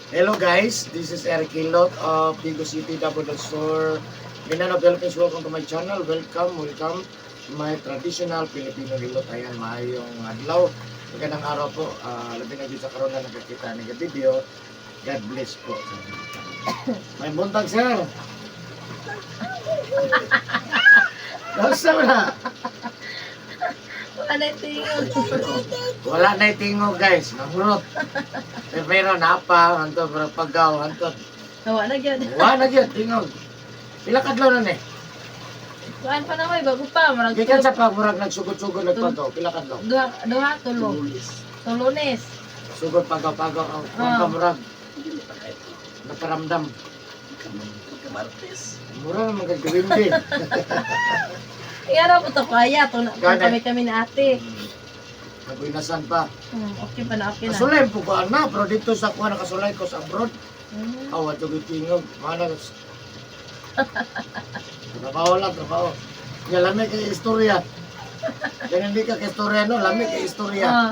Hello guys, this is Eric Hilot of Digos City, Davao del Sur, Mindanao, Philippines. Welcome to my channel. Welcome, welcome to my traditional Filipino hilot. Ayan, maayong adlaw. Magandang araw po. Labi na gyud sa karon na nakakita ng video. God bless po. May buntag, sir. Kamusta mo na? Wala na tingog. Wala na tingog, guys. Nangurot. Pero pero napa, anto, pero paggaw, anto. Wala na gyud. Wala na gyud, tingog. Pila kadlaw na ni? Kuan pa na may bago pa murag Gikan sa pagmurag nagsugod-sugod nagpagaw, pila kadlaw? Duha duha tulo. Tulunes. Sugod pagaw-pagaw ang kuan pa murag naparamdam. Mura naman kay gawin. Iyara po to kaya to na Gani. kami kami na ate. Nabuinasan pa. Okay pa na, okay na. Kasulay po ko na, pero dito sa kuan nakasulay ko sa abroad. Awa jud tingog, mana. Trabaho lang, trabaho. Ya lami kay istorya. Yan hindi ka kay istorya no, lami kay istorya.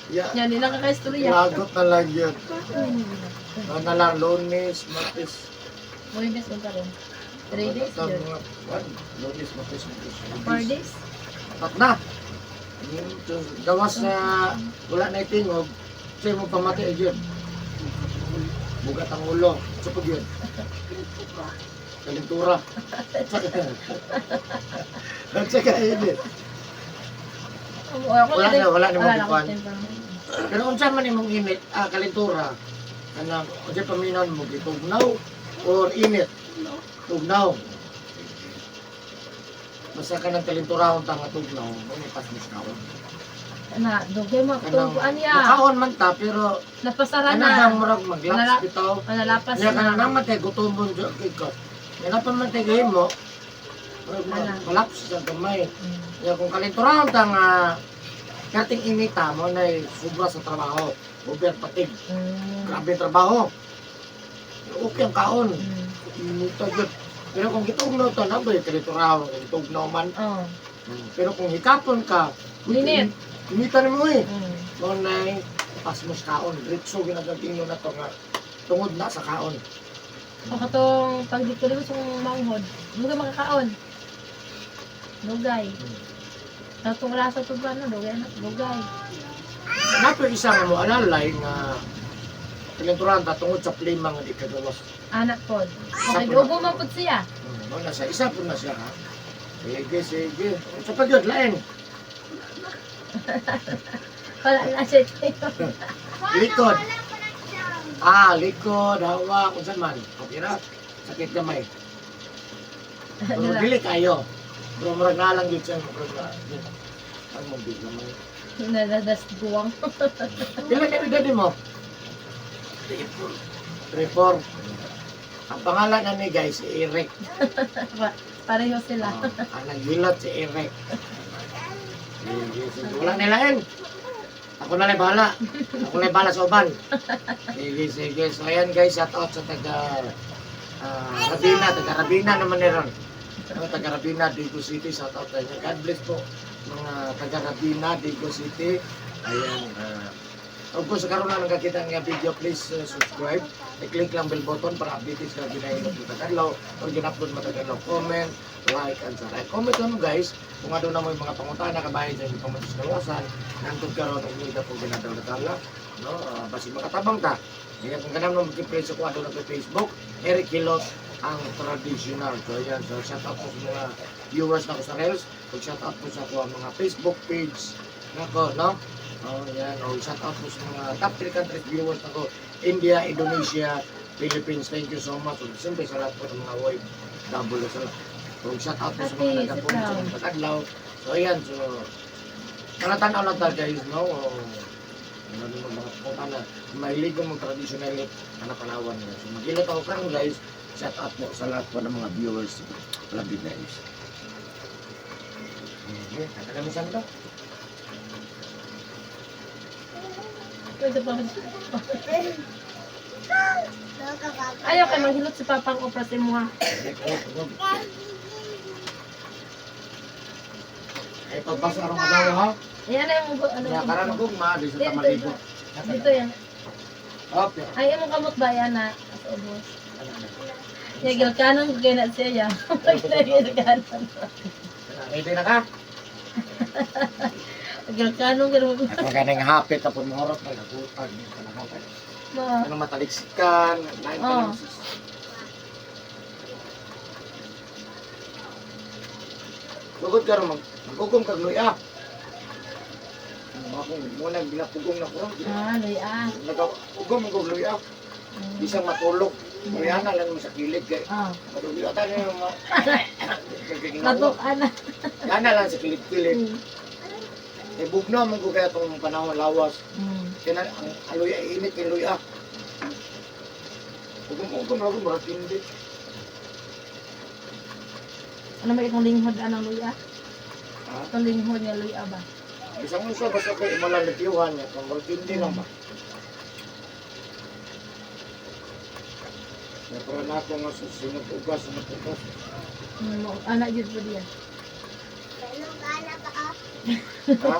Ya, Yan, di na kakaistorya. lagot na lang yun. Ano na lang, Lunes, Martes. Muibis mo karon. 3 days Basta yun. mga, one, Lunes, Martes, Martes. 4 days. Apat na. So, gawas na wala na itingog, sa mo pamati ay yun. Bugat ang ulo. Sa pag yun. Kalintura. At saka yun eh. Ako Wala na mo wala gikuan. akong tempo. Pero unsa man imong init, kalintura, kanang unsa paminon mo gitugnaw or init? Tugnaw. Basta ka ng kalinturahon ta nga tugnaw, mo ni pasmos kaon. Na, dugay mo Kanang itong kuan niya. Makaon man ta pero Napasara kanang na. bang murag maglaps bitaw. Manalapas Nya na. kanang naman tay gutomon jud kay ka. Nya pa man tay gahimo, murag Ana. maglaps sa gamay. Nya kung kalinturahon ta nga kating inita mo na sobra sa trabaho, over fatigue. Grabe ang trabaho. Okay ang kaon. Inita jud. Pero kung gitugnaw ta na ba kaliturahon, gitugnaw man. Oh. Pero kung hikapon ka, Init. Inita nimo eh. Mo na pasmos kaon, diretso ginagagino na to nga tungod na sa kaon. O katong pag dito rin sa manghod, dugay makakaon. Dugay. Katong rasa to ba no, dugay na, dugay. Nato isa nga mo alalay nga kalinturahan ta tungod sa plima nga di kagawas. Anak pod. Isa Okay, po na. ubo man pod siya. Mo na sa isa po na siya ha. Sige, sige. Sa pagyud lain. Wala na siya. Likod. Ah, likod, hawak, unsa man. Okay ra. Sakit gamay. Pero dili kayo. Pero murag na lang gyud siya murag na. Ang mong big gamay. Naladas guwang. Pila ka edad mo? 3-4. Ang pangalan na ni guys, si Eric. Pareho sila. Oh, ang naghilot si Eric. Sige, sige. Wala nilain. Ako na lang bahala. Ako na lang bahala sa uban. Sige, sige. So ayan guys, shout out sa taga Rabina. Taga Rabina naman ni Ron. Ano, taga Rabina, Digos City. Shout out tayo. God bless po mga taga Rabina, Digos City. Ayan. Of course, sa karon na nakakita nga video, please subscribe. I-click lang bell button para update sa ginahilot mo Tagalog or gin-upload mo Tagalog. Comment, like, and subscribe. Comment lang mo guys kung ano na mo yung mga pangutana kabahin sa inyong pamatos kaluwasan. Nantod karon og nida po ginadaw na tala. No? Basig makatabang ta. Kaya kung ganam mo mag-play sa kuha doon sa Facebook, Eric Hilot ang traditional. So ayan, so shout out po sa mga viewers na ko sa Reels. Ug shout out po sa kuha mga Facebook page nako, no? Oh, yan. Oh, shout out po sa mga top 3 countries viewers nako. India, Indonesia, Philippines. Thank you so much. Ug siyempre sa lahat po ng mga OFW sa lahat. Ug shout out po sa mga Ate, sit nagapon sa down. mga tagadlaw. So ayan, so para tanaw lang ta guys, no? Oh, ano naman mga kung na mahilig ko mag traditional na panawan niya. So maghilot ako karon guys. Shout out po sa lahat po ng mga viewers. Love you guys. Okay, tagalamisan to. Pwede pa. Ayaw kay manghilot si Papang Opra sa imuha. Ay, pagbasa arong adlaw ha. Ayan na yung ano. Kaya karon ko ma di sa Dito, tamaligo. Dito yan. Okay. Ay, imong kamot ba yan na? Sa ubos. Ano, ano? Ya, gilkanon ko kay na siya ya. Gilkanon. Ready na ka? Gilkanon ko naman. Ako ganing hapit tapos mohorot na nagutag ni kanang. Ma. Ano mataliksikan, lain pa Oh. lang. Sugod ka ron, magugong kag luya. Ano akong muna ginapugong na ko ron. Ah, luya. Nagugong mo kog luya. Bisang matulog. Luya na lang mo sa kilid kay. Ah. Matulog ata niyo mga. Katok ana. Yana lang sa kilid-kilid. Eh bugno mo ko kaya tong panahon lawas. Kaya na, ang aluya init kay luya. Ugong-ugong lang murag hindi. Ano ba itong linghod anang luya? Ha? Itong linghod nga luya ba? Bisang unsa basta ko imalang nagtiyuhan niya, kung murag hindi lang ba. Kaya para na ako nga sunod ugas, sunod ugas. Ana jud po diya. Ha?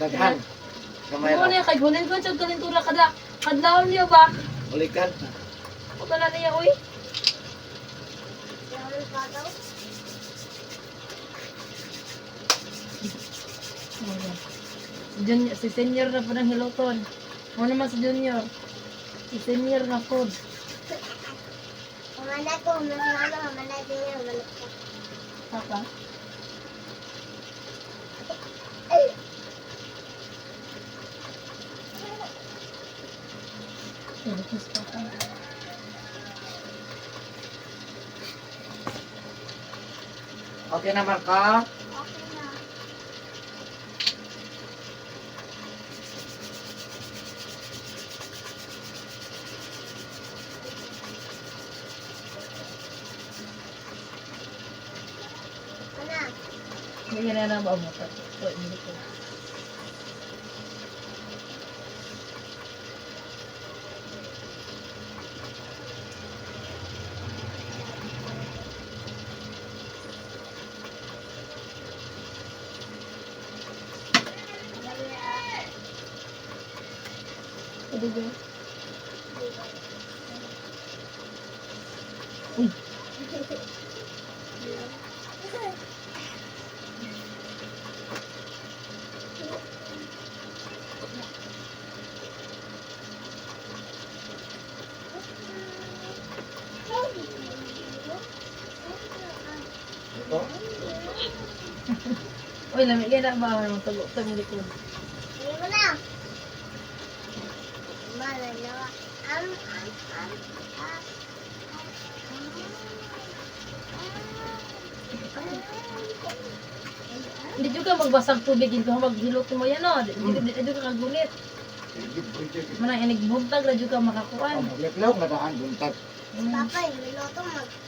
Daghan. Gamay Mo ra. niya kay gunin ko sa kalintura kada kadlawon niya ba? Ulikan. Puta na niya uy. Junior, si senior na po ng hiloton. Mo naman si junior. Si senior na po. Papa. Hilotos papa. Okay naman ka? Hindi na na ba mo? Ito, hindi ko. Pwede ba? Uy. Ito. Uy, lamig yan na ba? Ano, tago mo likod. Hindi juga magbasag tubig dito, maghilot mo yan, no? Hindi di juga kagunit. Manang inig buntag ra juga makakuan. Oh, magliplaw nga daan buntag.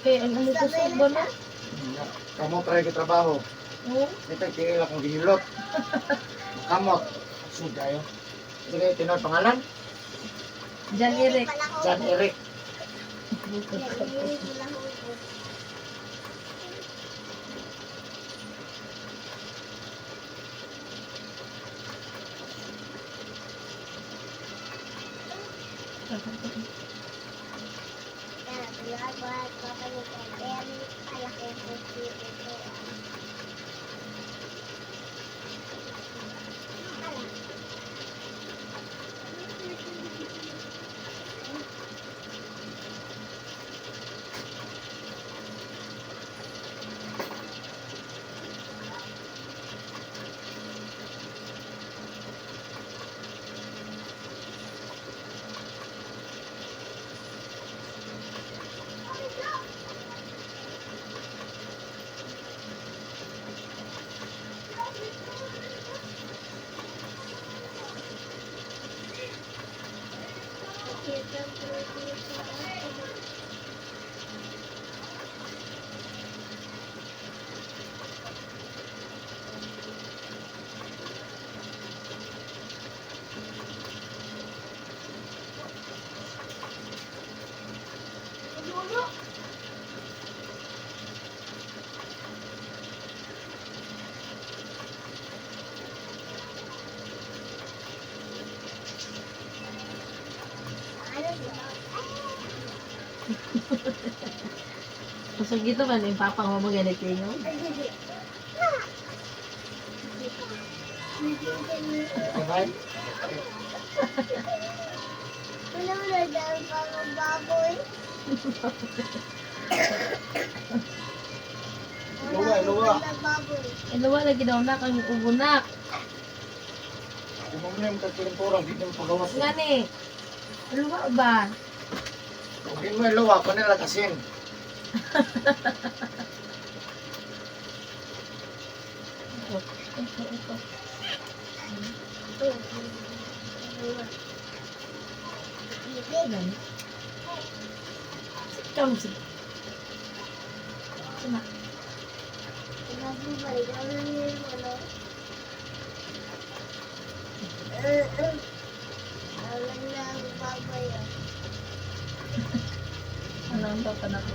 Kay ang amo kusog ba no? Kamu try ka trabaho. Oo. Ito kay akong gihilot. Kamot. Sud ayo. Ito kayo tinod pangalan? Jan Eric. Jan Eric. Kusog ito man yung papa mo mga tingog. Okay? Wala na dahil parang baboy. Luwa, luwa. Wala baboy. Iluwa lagi daw nak ang ubunak. Kung mo na yung katilimporang, di na mo pagawas. Ngani. Luwa ba? Kung di mo iluwa, kunin lang asin. Ito, ito, ito. Gani. Ikaw sige. Sana. Ano ang papa na ko?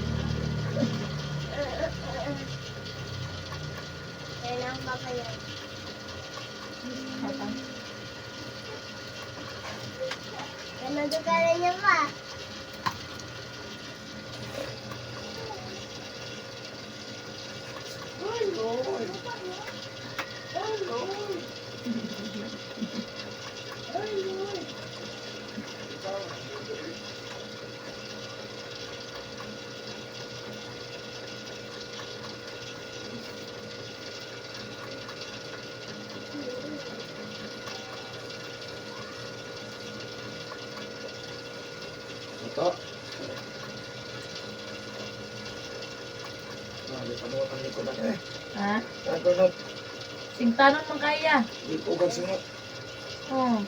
Papa. Ay, Lord. Ay, Lord. Ay, Lord. Ito. Grabe, panuot ang likod na eh. Ha? Tagalog. Singtanon man kaya. Di ko ugang singot. Oh.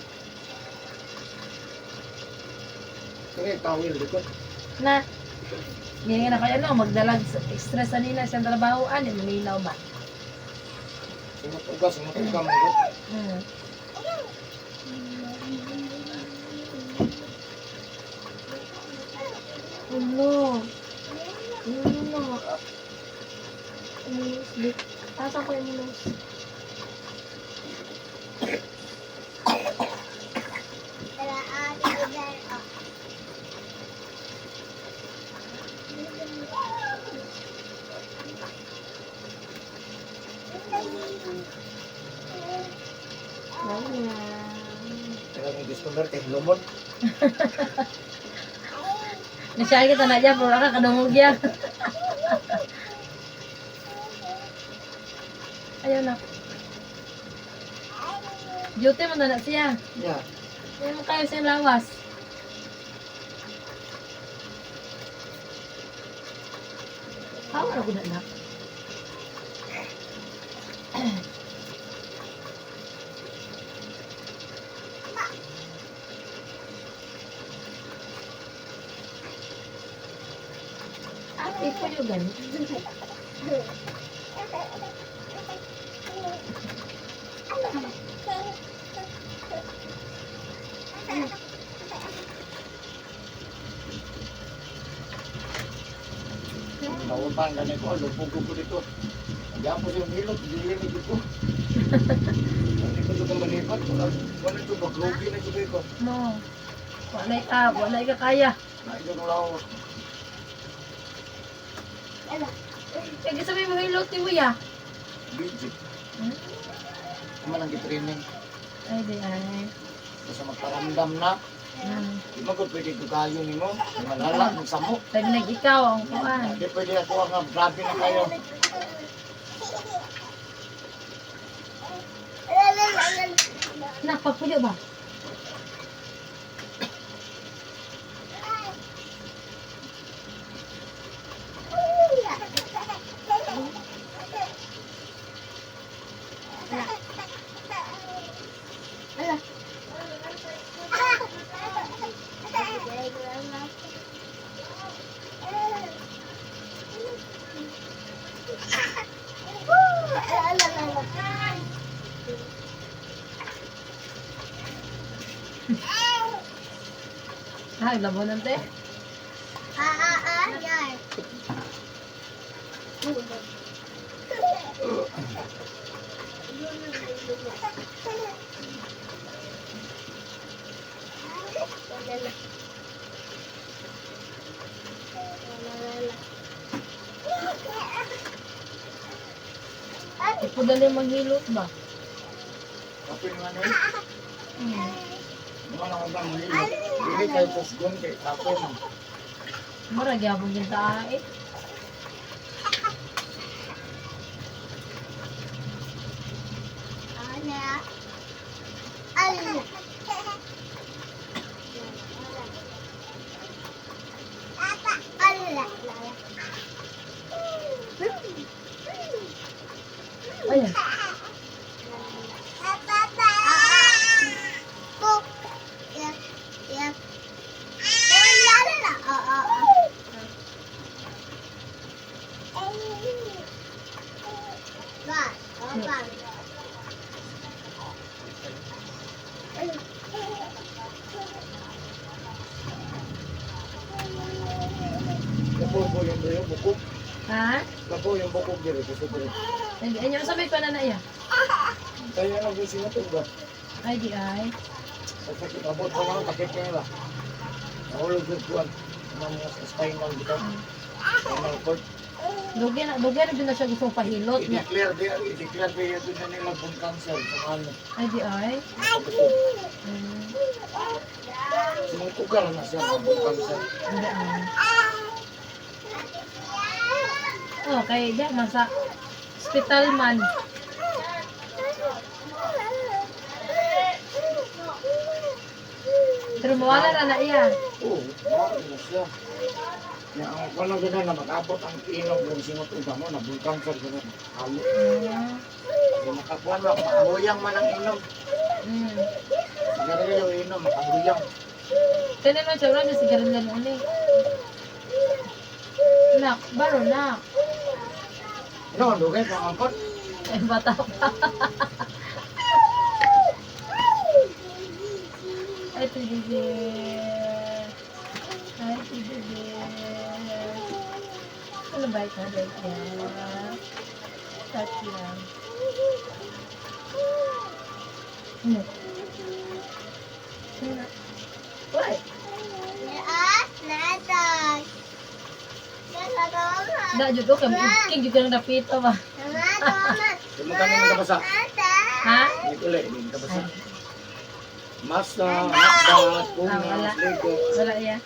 Kaya tawil likod. Na. Ganyan na kayo no, magdalag stress sa nila sa trabaho ani minaw ba. Singot uga man gud. Ano? Ano? Ano? Asa ko yung nose? Kaya kung gusto mo kay lumon. Nasya kita na dyan, pero ka kadungog yan. Ayaw na. Duty mo na na siya. Yeah. Ayaw mo kayo sa lawas. Hawa na ko na na. Ate ko yung ganit. Nauban gani ko, lupog ko dito. Diyan po siyang hilot, dili ni ko. Hindi ko ito malipat. Wala wala ito, baglogi na ito ko. No. Wala ka kaya. Naidyo ko lawas. Kaya sabi mo hilot ni Muya. Busy. Hmm? Naman ang gitraining. Ay, di ay. Kasi magparamdam na. Di mo ko pwede dugayon nimo. Malala ng samo. Taglag ikaw ang kuan. Di pwede ako nga grabe na kayo. Nakpapuyo ba? Ha, labo ng te. po dali manghilot ba? Kapoy naman eh. Mga nang ubang hilot. Dili kay kusgon kay kapoy man. Mura gyapon gyud ta eh. Ayan. Lapo po yung yung bukog. Ha? Lapo yung bukog diri sa diri. Ay, inyo sa may pa na na iya. Kaya nang gusto mo ba? Ay di ay. Sa sakit abot ko lang takip niya ba. Nahulog yung kuwan. Mga sa spinal dito. Spinal cord. Dugay na jud na siya gustong pahilot niya. I-declare di ito na nila bone cancer sa ano. Ay di ay. Sumutugal na siya ng bone cancer. Di ay. Oh, kay di man sa hospital man. Pero mawala na na iya. Oo, mawala na siya. Ya, ang kuwan lang gano'n na mag-abot ang inom ng singot uga mo na bone cancer gano'n. Halo. Kung makakuan mo, makahuyang man ang inom. Sigarilyo inom, makahuyang. Kaya naman siya, wala siya sigarilyo noon eh. Nak, baro nak. Ano, dugay pa ang angkot. Ay, bata pa. Ay, teddy bear. Ay, teddy bear. Ano ba ito? Yan. Touch lang. Ano? Ano? What? Da, jud okay. King jud ka nang dapito ba? Di mo kami magkabasa. Ha? Hindi ko ulit, hindi magkabasa. Masa, hotdog, Ah, wala. punas, ligo. Wala iya.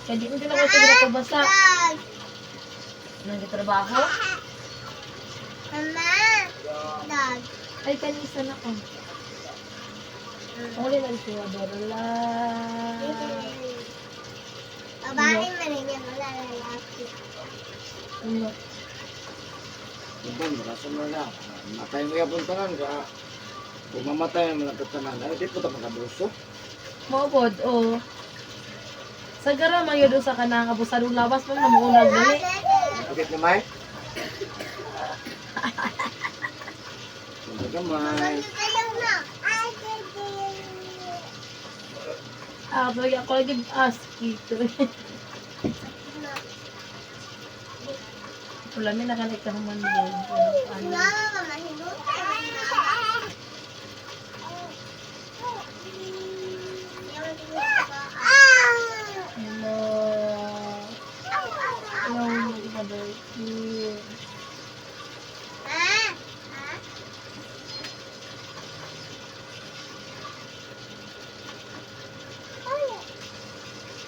Kaya di mo din ako siguro kabasa. Nang trabaho. Ay, kanisa na ko. Uli na ito, adoro lang. Babae man niya, wala lalaki. Ano? Ibon, baka mo na. Matay mo yapon tanan ka. Kung mamatay mo lang tanan, ay di po ta makabuso. Maupod, oo. Sa gara, magyod sa kanang abusadong lawas mo, namuunag dali. Bakit na may? Bakit gamay? Ah, bagay ako lagi ask ito. Wala may nakanekta ko man doon. Ano? Hello. Hello, mother.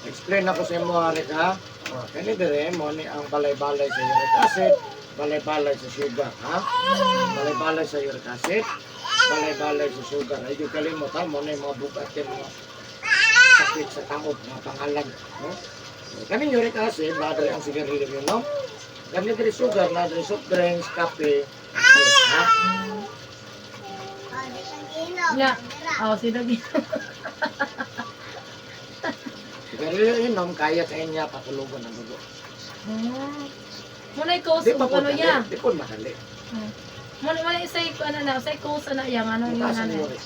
Explain ako sa imo, Arik, ha? Kani dire mo ni ang balay-balay sa uric acid, balay-balay sa sugar, ha? Balay-balay sa uric acid, balay-balay sa sugar. Ay, yung kalimot, ha? Mo na yung mga bukat yung mga sakit sa tao, mga pangalan, no? Kaning uric acid, nadre ang sigarilyo yun, no? Kani dire sugar, nadre soft drinks, kape, ha? Nga. Oh, sino Sigarilyo inom, kaya sa inya patulugon ang dugo. Muna ikaw Di sa pa po ano dali, ya. di po madali. Muna muna isa ano na, sa cause ana yang ano yung Mataas ang ano. uric.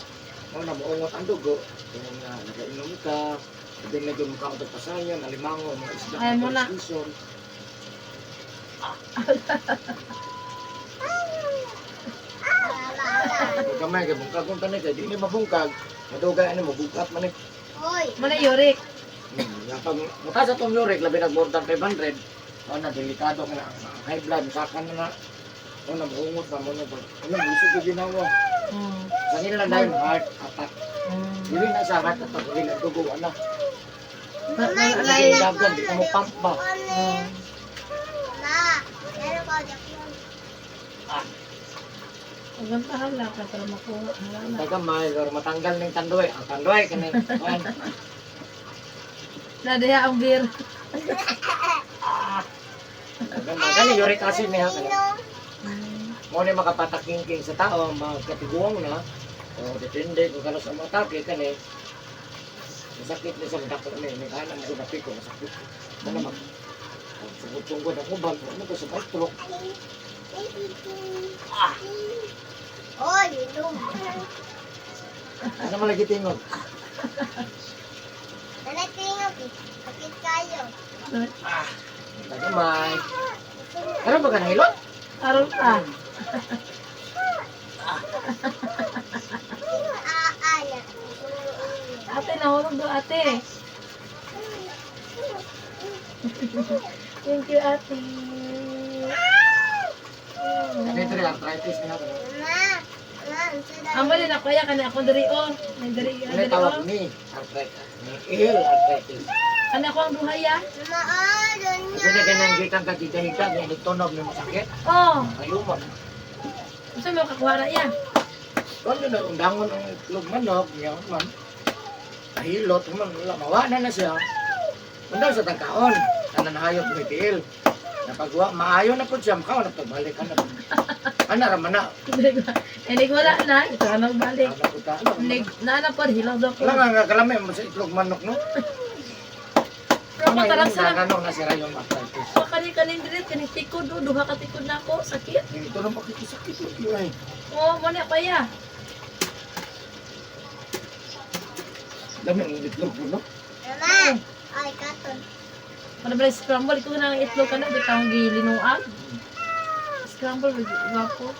Mo na muungot ang dugo, kung nga nagainom ka, sabi na yung mukha ko pasayan, alimango, mga isda, Ay, mo na. season. Gamay kay bungkag kung tanay kay di ni mabungkag, madugay ani mabugat man ni. Muna yurik. Nga pag mataas atong uric labi nag more than 500, Mao na delikado ka na ang high blood saka na na. O na mahungot na mo na. Ano busog ko ginawa. Sa nila na yung heart attack. Dili na sa heart attack, dili na dugo ana. Alay. Dili dagan di ka mo pump ba. Ma, meron ko dyan. Ah, Pagantahan lang ka para makuha. Wala na. tagamay pero matanggal ning tanduay. Ang tanduay kani. Kuan. Nadiha ang beer. Tagamay kani uric acid niya kani. Inom. Mo ni makapatakingking sa tao, magkatiguang na. O depende kung kano sa mga atake kani. Masakit ni sa dako ni ni kana mo sa ko masakit. Ano mag sugod-sugod ang uban, ano ko sa stroke. Ah. Oy, inom. Ano man lagi tingog? Dala tingog eh. Sakit kayo. Ah, tagamay. Ano ba ka nahilot? Aron pa. Ah, ah, na. Ate, nahulog do ate. Thank you, ate. Kani diri arthritis niya. Ma, ma, ang Amo din ako ya kani ako diri oh. May diri Ano diri tawag oh. ni arthritis? Ni ill arthritis. Kani ako ang duha ya. Ma, oh, doon Kasi na ganang gikan ka gigahiga niya tunog ni masakit. Oh, Ayumon. unsa mo kakuha na ya? Kung na undangon ang itlog manok, niya man. Kahilot man wala mawa na na siya. Undang sa tagkaon, tanan hayop ni tiil. Napagwa maayo na pud siya makaon na pagbalik ka na. Ana ra man na. Enig wala na, ito ka magbalik. Ana pud ta. Ana ra man Nig naana pod hilaw do ko. na. Wala nga nga kalami mo sa itlog manok no. Pero ko tarang sa Ano na sira yung arthritis. Wa kani kanin diri kani tikod do duha ka tikod nako sakit. Ito na pakikisakit mo ay. Oh, mo na kaya. Dami ang itlog mo no. Ma, ay, katon. Para ba scramble ko na ang itlog kana bitang gilinuan. Scramble with wapo.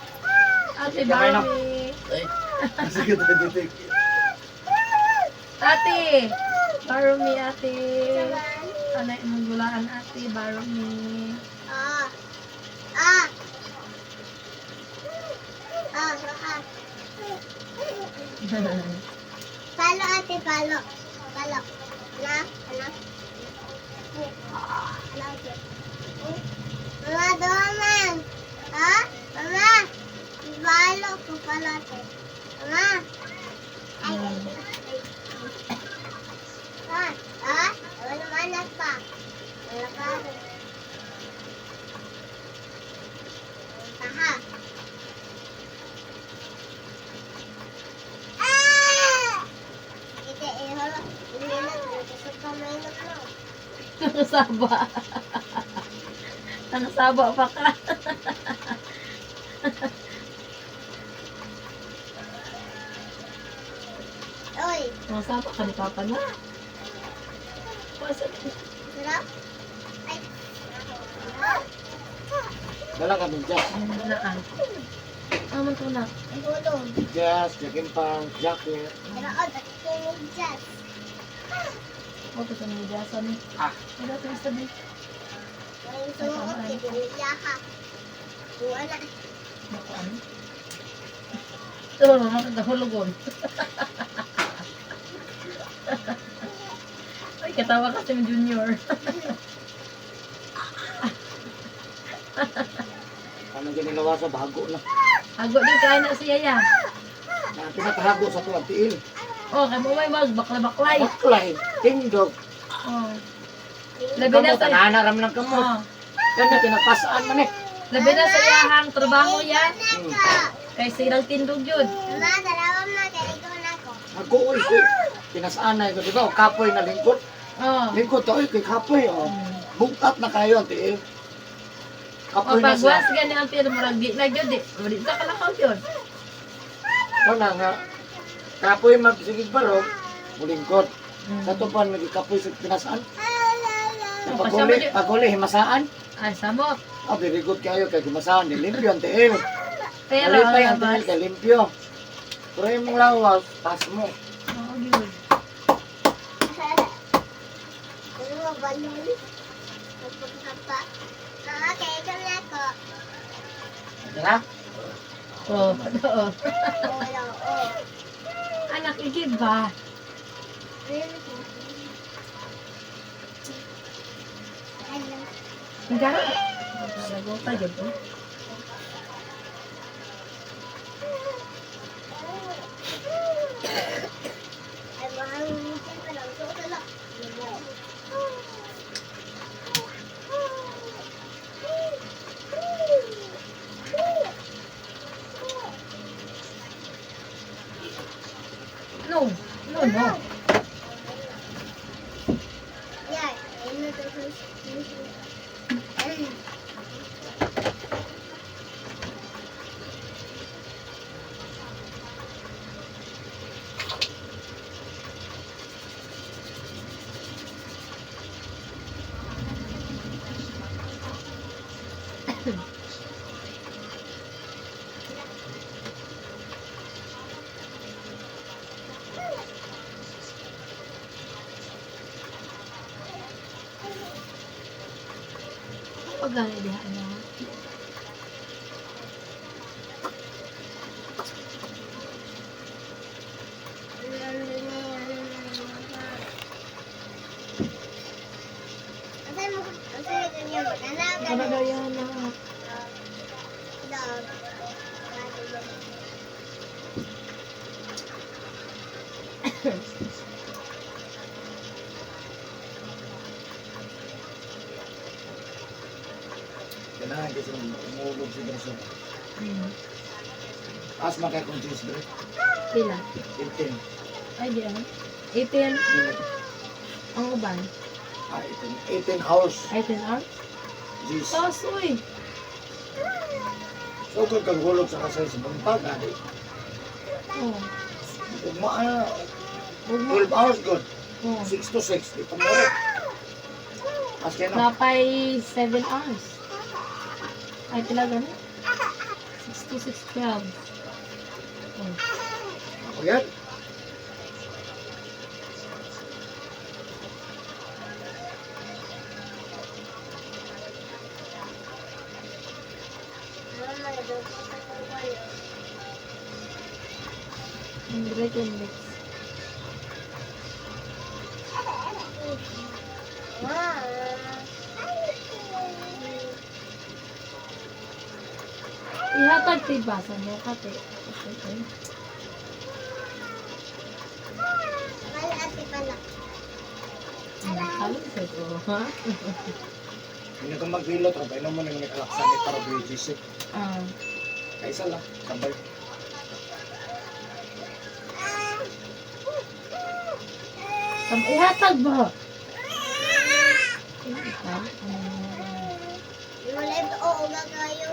Ate Kamay na. Barbie. Sige, dito. Ate! Borrow me, ate. Ano imong gulaan, ate? Borrow me. Ah. Ah. Ah, ah. Palo ate, palo. Palo. Na, ano? Ano ate? Mama, doon. Ha? Mama. Palo ko, palo ate. Mama. Ay, ay, ay. Ah, ah, wala anak pa. Wala pa. Paha. Ah! Ite, eh, wala. Hindi na, gusto pa may mo. Nangasaba. Nangasaba pa ka. Oy, Nangasaba ka ni Papa na. Pasa- sarap. Ay. Dala ka medyas. Naan. Aman to na. Tulog. Medyas, jogging pants, jacket. Pero, oh, dakinig dyan. O, ito sa medyasa ni. Ah. Wala ito isa din. May suot, eh, ka. Wala. Naku, ano? Ito, mama, kagahulugon. Ay, katawa kasi ng junior. Ano ginilawa sa bago na. Hago din kain na siya ya. Na pinakahago sa tuwang tiil. Oh, kay mo may mag bakla-baklay. Baklay, tindog. Oh. Labi na Kamot, sa tanana ram ng kamot. Oh. Kanya pinapasaan man eh. Labi na sa iyahang trabaho yan. Hmm. Kay silang tindog yun. Ma, dalawa na, kaya ikaw na ako. Hago oy ko. Pinasaan na ito, di ba? O kapoy na lingkod. Oh. Lingkod to, oy, kay kapoy. Oh. Bukat na kayo ang tiil. O Kapoy na pag siya. once gani ang tindog murag di na gyud di. Di sa kalakaw yun. Wala nga. Kapoy magsigig barog, mulingkod. Sa to pa, nagikapoy sa pinasaan. Oh, Paguli, kasama yun. paguli, himasaan. Ay, samot. Ah, very good kayo kay himasaan. Limpyo ang tiil. Pero, Malipay ang ang tiil kay limpyo. Pero yung mong lawas, pas mo. Oo, yun. Ano mo, balon? Pagpagkapa. Ah, okay, ikaw na ako. Tara. Oh, oo. Oo, oo. Anak, igib ba? Ano? Gara. Nagota gyud to. Ay, mahal minsan pa lang. So, wala. No. No, no. Yeah, ayun na to. Ay. Pagani diha na. Ano daw yan na? Kailangan kasi umulog si Dreso. Hmm. Taas man kay kung cheese bre. Pila? 18. Ay, di ah. 18 ang uban. Ah, 18. 18 hours. 18 hours? Jeez. Taas, uy. So kung kang hulog sa kasay sa buntag, adi. Oh. Ugma, ah, Ugma. 12 hours good. Oh. 6 to 6. Di pa mo. As kaya na. Napay 7 hours. Ay, pila gani? 6 to 6, 12. Oh. Ako yan. Ang break and mix. Ihatag ti basa mo kate. Okay. Kalusot, oh, ha? Hindi ko maghilot. Ro, kaya mo nang nakalaksan ni para BGC. Ah. Kaysa lang. Sabay. Sam ihatag ba? Ikaw, ano? Oo, gagayo.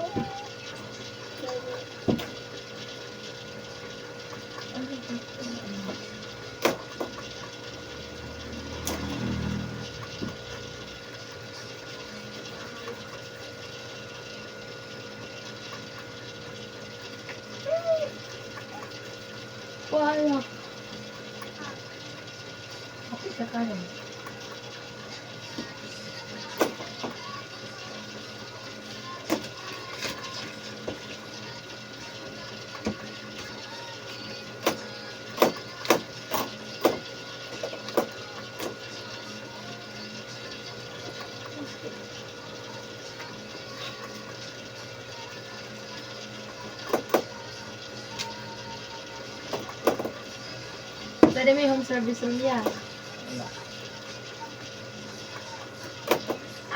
Wala. Okay ka karon. Pwede may home service room ya. Wala.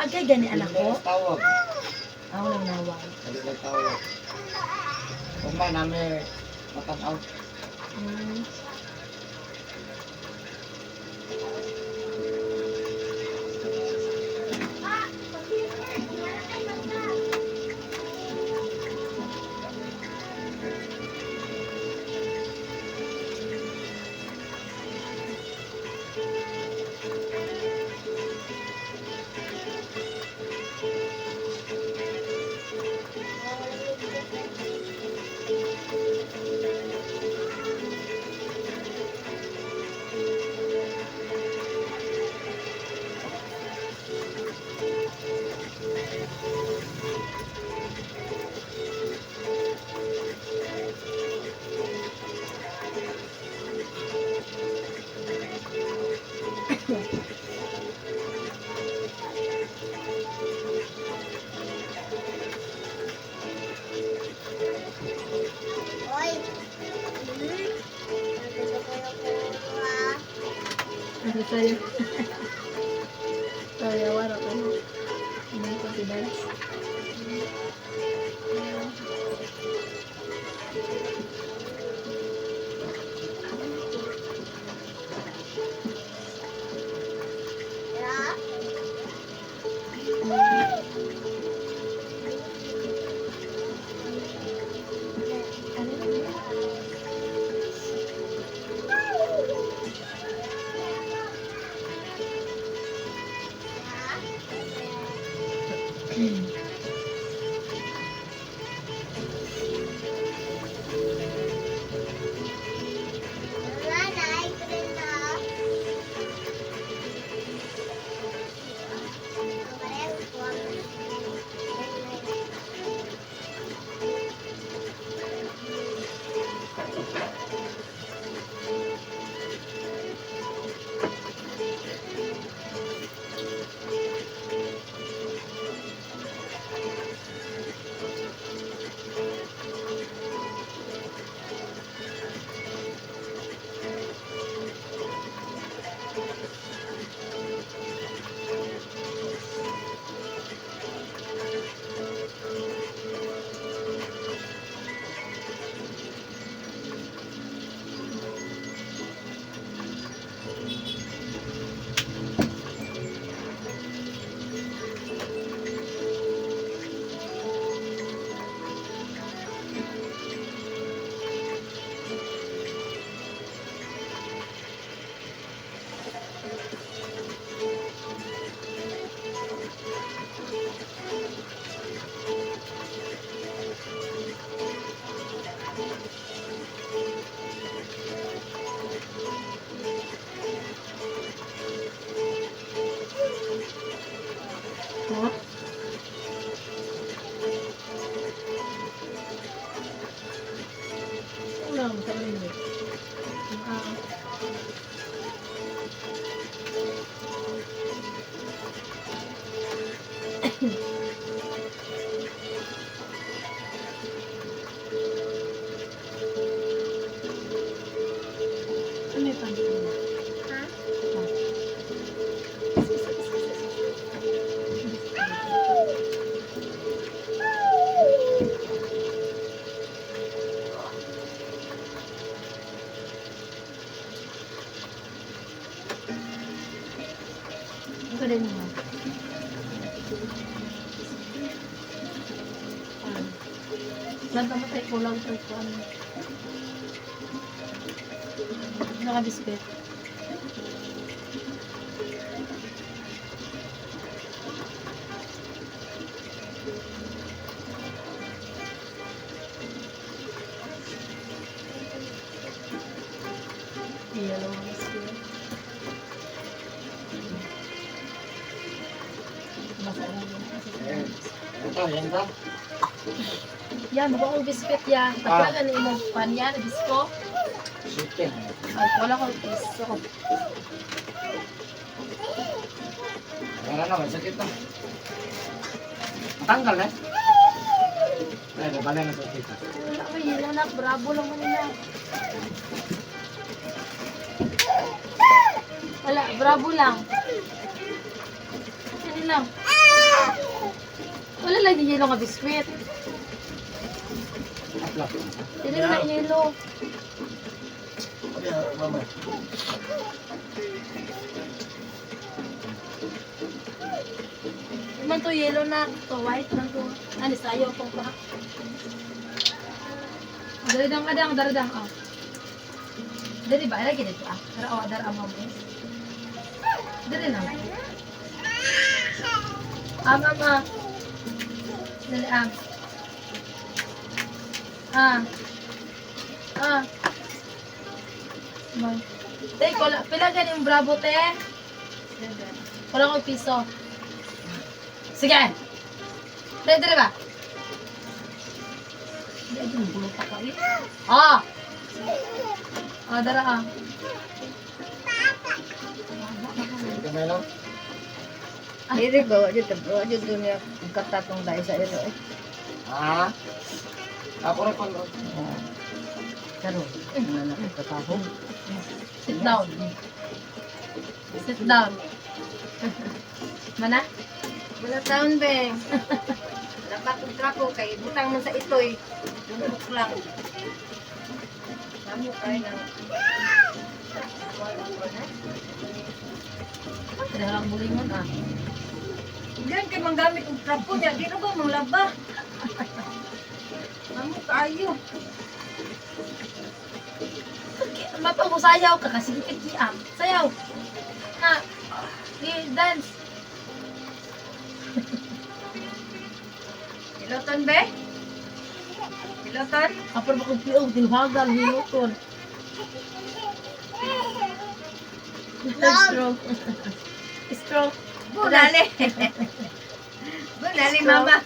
Agay gani anak ko. Hindi tawag. Ako lang nawag. Hindi lang tawag. Ugma namin matanaw. Oy. Gusto ko yung kuha. Ano sa'yo? Sorry, awara ko. Ano yung confidence? Ya. Wala na, ice cream na. Ha? Wala mo sa inyo. Ah. Ano yung pansin mo? Ha? Ang galing mo. Ah. Saan pa matay kulang sa kuan? Naka-biscuit. Yellow biscuit. Basa lang yun. Ayan. Ito, yan ba? Yan, mukha akong biscuit yan. Pagkagan ni imong pan yan, bisko. Chicken. Ay, wala akong piso. Wala na, may sakit na. Matanggal na. Ay, nabala na sa kita. Wala ko yun, anak. Bravo lang man nila. Wala, bravo lang. Ano lang. Wala lang yung yellow nga biscuit. Apla. Dili na yellow. Mama. Man to yellow na, to white lang to. Ano, sayo akong pa. Daridang adang, daridang, oh. Dali ba? Lagi dito ah. Dara, oh, dara, mo. Dali lang. Am, am, ah. Dali, am. Ah. Ah. Man. Te, kola, pila ganing bravo, te? Wala ko piso. Sige! Dali, dali ba? Dali, dali, pa ka eh. Ah! Ah, dara ah. Gamay lang. Dili ba wa jud wa jud dunya katatong dai sa iro eh. Ha? Ako rin kon. Oo. Karon, ano na katahom. Sit down. Sit down. Mana? Wala taon be. Dapat og trapo kay butang man sa itoy. Lungkok lang. Namo kay nang. Kaya lang bulingon ah. Diyan kay manggamit og trapo niya, di na ba manglaba? Namo kaayo. Mapangusayaw ka kasi kikiam. Sayaw. Ha? Di, dance. Hiloton be? Hiloton? Kapag ba kong piog, dilhagan, hiluton. Stroke. Stroke. Bunali. Bunali mama.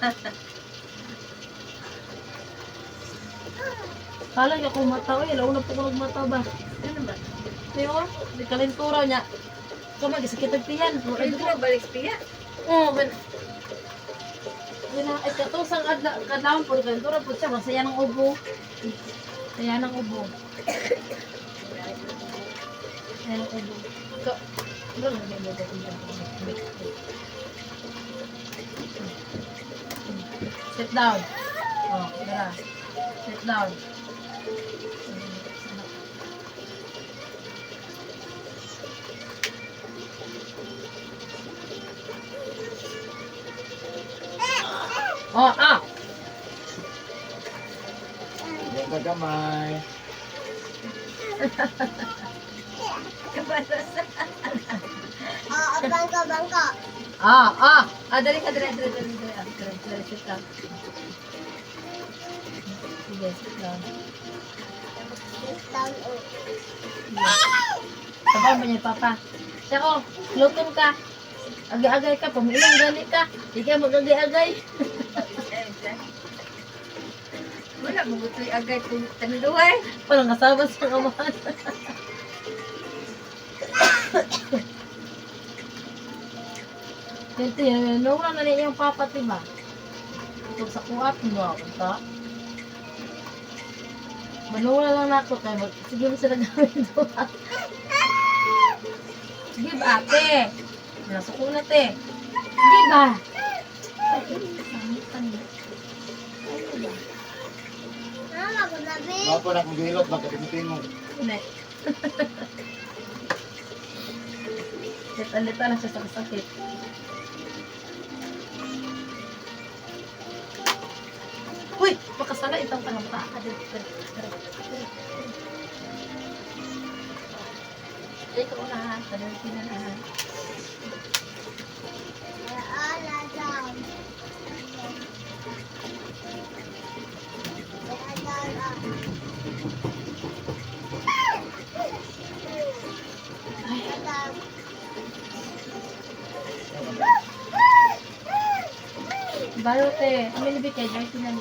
Kala niya kung mata, eh. Launa po ko nagmata ba? Ano ba? Di ba? Di kalintura niya. Kama, gisakit ang tiyan. Ito na balik piya. Oo, ben. Yun na, ay katusang adla, kadlawan po, kalintura po siya. Masaya ng ubo. Saya ng ubo. Saya ng ubo. Ka, ano lang, may Sit down. Oh, dara. Sit down. Oh, ah. Ganda gamay. Kabalos. Oo, bangko, bangko. Ah, ah. Ah, dali ka, dali, dali, dali, dali. Ah, dali, dali, sit down. Sige, sit down. Sit down, oh. Papa, ba niya, papa? Siya ko, lutom ka. Agay-agay ka, pamiilang gani ka. Di ka mag-agay-agay. Wala mo gutoy agay kung tanduay. Parang kasama sa kamahan. Dito yun, nung na niya yung papa, diba? Itong sa kuat mo, ito. Manura lang na ako kay mag sige mo sila gawin doon. Sige ba, ate? Nasuko na, te. Sige ba? Ay, samitan niya. Ano ba? Mama, gabi. Mga po na akong gilot, baka tumutingog. Hindi. Lita-lita lang siya sa sakit. Uy! Makasala itang tangang paa. Dali, dali, dali, dali. Ay, ikaw na ha. Dali, na na ha. Ala down. Ala down, ah. Ay, Down. bayo te. Amin ni Bikay, joy tinani.